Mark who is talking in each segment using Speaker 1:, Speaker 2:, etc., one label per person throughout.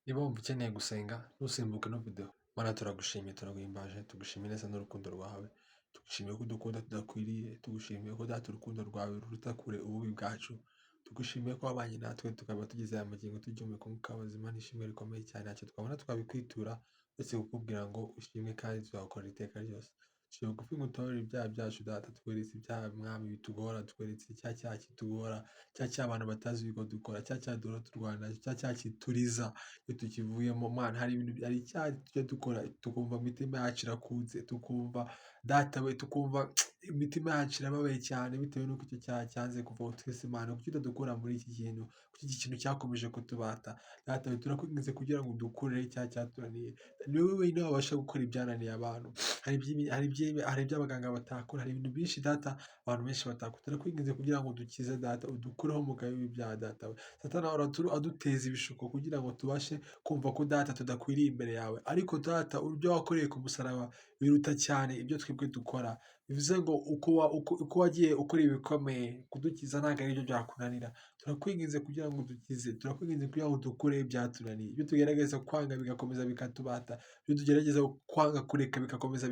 Speaker 1: Niba wumva ukeneye gusenga, ntusimbuke ino video. Mana, turagushimiye, turaguhimbaje, tugushimiye neza n'urukundo rwawe. Tugushimiye ko udukunda tudakwiriye, tugushimiye ko, Data, urukundo rwawe ruruta kure ububi bwacu. Tugushimiye ko wabanye natwe tukaba tugeze aya magingo tugihumeka umwuka w'abazima. N'ishimwe rikomeye cyane, ntacyo twabona twabikwitura uretse kukubwira ngo ushimwe, kandi tuzagukorera iteka ryose. Duciye bugufi ngo utubabarire ibyaha byacu, Data. Tweretse ibyaha, Mwami, bitugora, tweretse cya cyaha kitugora, cya cyaha abantu batazi yuko dukora, cya cyaha duhora turwana, cya cyaha kituriza iyo tukivuyemo. Mana, hari ibintu, hari icyaha tujya dukora tukumva imitima yacu irakunze, tukumva, Data we, tukumva imitima yacu irababaye cyane bitewe n'uko icyo cyaha cyanze kuvaho. Twese, Mana, kuki utadukura muri iki kintu? Kuki iki kintu cyakomeje kutubata? Data we, turakwinginze kugira ngo udukureho icyaha cyatunaniye. Ni wowe wenyine wabasha gukora ibyananiye abantu. Hari ibyo abaganga batakora, hari ibintu byinshi, Data, abantu benshi batakora. Turakwinginze kugira ngo udukize, Data, udukureho umugayo w'ibyaha, Data we. Satani ahora aduteza ibishuko kugira ngo tubashe kumva ko, Data, tudakwiriye imbere yawe, ariko, Data, ibyo wakoreye ku musaraba biruta cyane ibyo twebwe dukora. Bivuze ngo uko wagiye ukora ibikomeye kudukiza, ntabwo ari byo byakunanira. Turakwinginze kugira ngo udukize, turakwinginze kugira ngo udukureho ibyatunaniye, ibyo tugerageza kwanga bigakomeza bikatubata, ibyo tugerageza kwanga kureka bigakomeza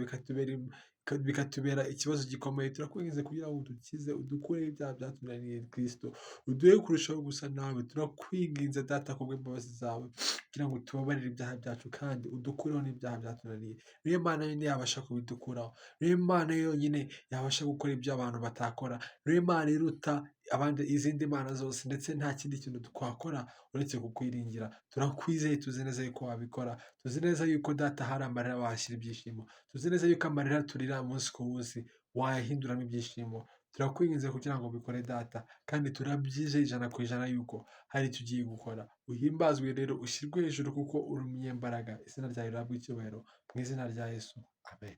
Speaker 1: bikatubera ikibazo gikomeye. Turakwinginze kugira ngo udukize, udukureho ibyaha byatunaniye. Kristo, uduhe kurushaho gusa nawe. Turakwinginze, Data, kubw'imbabazi zawe, kugira ngo tubabarire ibyaha byacu kandi udukureho n'ibyaha byatunaniye. Niyo Mana yonyine yabasha kubidukuraho, niyo Mana yonyine yabasha gukora ibyo abantu batakora, niyo Mana iruta abandi izindi mana zose, ndetse nta kindi kintu twakora uretse kukwiringira. Turakwizeye, tuzi neza yuko wabikora, tuzi neza yuko, Data, hari amarira wahashyira ibyishimo, tuzi neza yuko amarira turira umunsi ku munsi wayahinduramo ibyishimo. Turakwinginze kugira ngo ubikore, Data, kandi turabyizeye 100% yuko hari icyo ugiye gukora. Uhimbazwe rero, ushyirwe hejuru kuko uri umunyembaraga. Izina ryawe rihabwe icyubahiro, mu izina rya Yesu, amen.